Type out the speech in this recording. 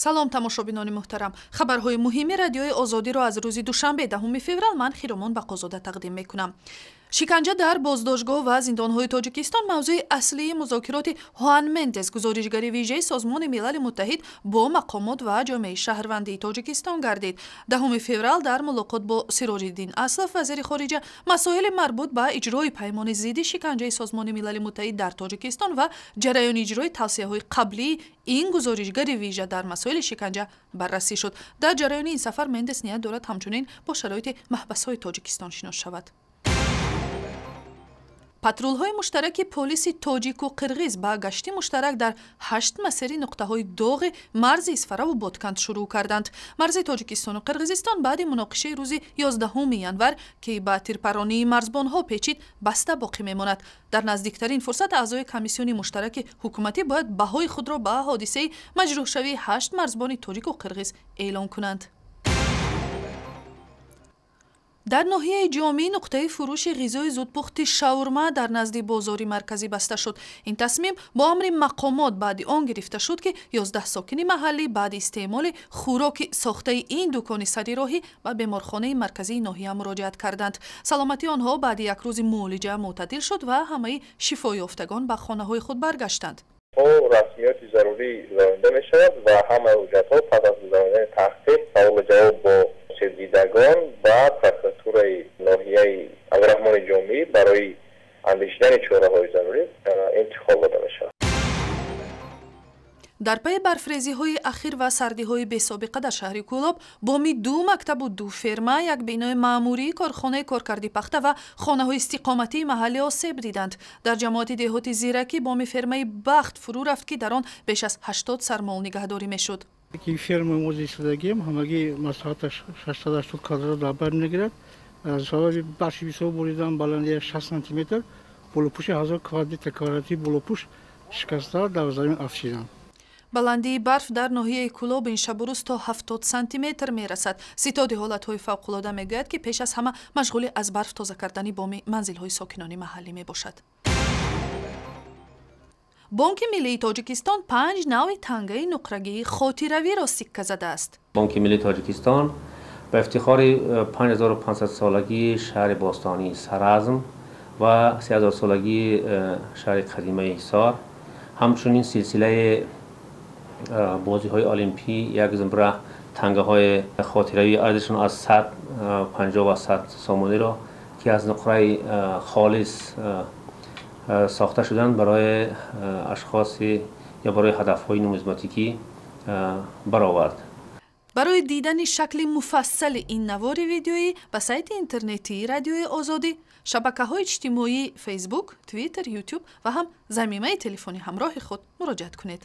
Салом, тамошобинони муҳтарам. Хабарҳои муҳими Радиои Озодиро аз рӯзи душанбе, 10 феврал, ман Хиромон Бақозода тақдим мекунам. Шиканҷа дар боздоштгоҳ ва зиндонҳои Тоҷикистон мавзӯи аслии музокироти Ҳуан Мендес, гузоришгари вижаи Созмони Милали Муттаҳид, бо мақомот ва ҷомеаи шаҳрвандии Тоҷикистон гардид. 10 феврал дар мулоқот бо Сироҷиддин Аслов, вазири хориҷа, масоили марбут ба иҷрои паймони зидди шиканҷаи Созмони Милали Муттаҳид дар Тоҷикистон ва ҷараёни иҷрои тавсияҳои қаблии ин гузоришгари вижа дар масоили шиканҷа баррасӣ шуд. Дар ҷараёни ин сафар Мендес ният дорад ҳамчунин бо шароити маҳбасҳои Тоҷикистон шинос шавад. Патрулҳои муштараки полиси тоҷику қирғиз ба гашти муштарак дар 8 масири нуқтаҳои доғи марзи Исфараву Ботканд шурӯъ карданд. Марзи Тоҷикистону Қирғизистон баъди муноқишаи рӯзи 11 январ, ки ба тирпаронии марзбонҳо печид, баста боқӣ мемонад. Дар наздиктарин фурсат аъзои комиссиони муштараки ҳукуматӣ бояд баҳои худро ба ҳодисаи маҷрӯҳшавии 8 марзбони тоҷику қирғиз эълон кунанд. Дар ноҳияи Ҷомӣ нуқтаи фурӯши ғизои зудпухти шаурма дар назди бозори марказӣ баста шуд. Ин тасмим бо амри мақомот баъди он гирифта шуд, ки 11 сокини маҳаллӣ баъди истеъмоли хӯроки сохтаи ин дукони сари роҳӣ ба беморхонаи марказии ноҳия муроҷиат карданд. Саломатии онҳо баъди як рӯзи муолиҷа мӯътадил шуд ва ҳамаи шифоёфтагон ба хонаҳои худ баргаштанд. То расмиёти зарурӣ гузаронида мешавад ва ҳамаи ҳуҷҷатҳо пас аз гузаронидани таҳқиқ, саволу ҷавоб бо осебдидагон ба прокуратураи ноҳияи Абдураҳмони Ҷомӣ барои андешидани чораҳои зарурӣ интиқол дода мешавад. Дар пайи барфрезиҳои ахир ва сардиҳои бесобиқа дар шаҳри Кӯлоб боми ду мактабу ду ферма, як бинои маъмурии корхонаи коркарди пахта ва хонаҳои истиқоматии маҳаллӣ осеб диданд. Дар ҷамоати деҳоти Зиракӣ боми фермаи Бахт фурӯ рафт, ки дар он беш аз 80 сар мол нигаҳдорӣ мешуд. Ки фермаи мо зистадагием, ҳамагӣ масоҳаташ 680 квадрат дар бар мегирад. Аз сабаби барфи бисёр боридан, баландияш 60 сантиметр, болопӯши 1000 квадратметр квадрати болопӯш шикаста, дар замин афшиданд. Баландии барф дар ноҳияи Кӯлоб ин шабу рӯз то 70 сантиметр мерасад. Ситоди ҳолатҳои фавқулода мегӯяд, ки пеш аз ҳама машғули аз барф тоза кардани боми манзилҳои сокинони маҳаллӣ мебошад. Бонки миллии Тоҷикистон панҷ навъи тангаи нуқрагии хотиравиро сикка задааст. Бонки миллии Тоҷикистон ба ифтихори 5500 солагии шаҳри бостонии Саразм ва 3000 солагии шаҳри қадимаи Ҳисор, ҳамчунин силсилаи бозиҳои олимпӣ як зумра тангаҳои хотиравии арзишон аз 100, 50 ва 100 сомониро, ки аз нуқраи холис сохта шуданд, барои ашхоси ё барои ҳадафҳои нумизматикӣ баровард. Барои дидани шакли муфассали ин навори видеоӣ ба сайти интернетии Радиои Озодӣ, шабакаҳои иҷтимоии Фейсбук, Твиттер, Ютуб ва ҳам замимаи телефони ҳамроҳи худ муроҷиат кунед.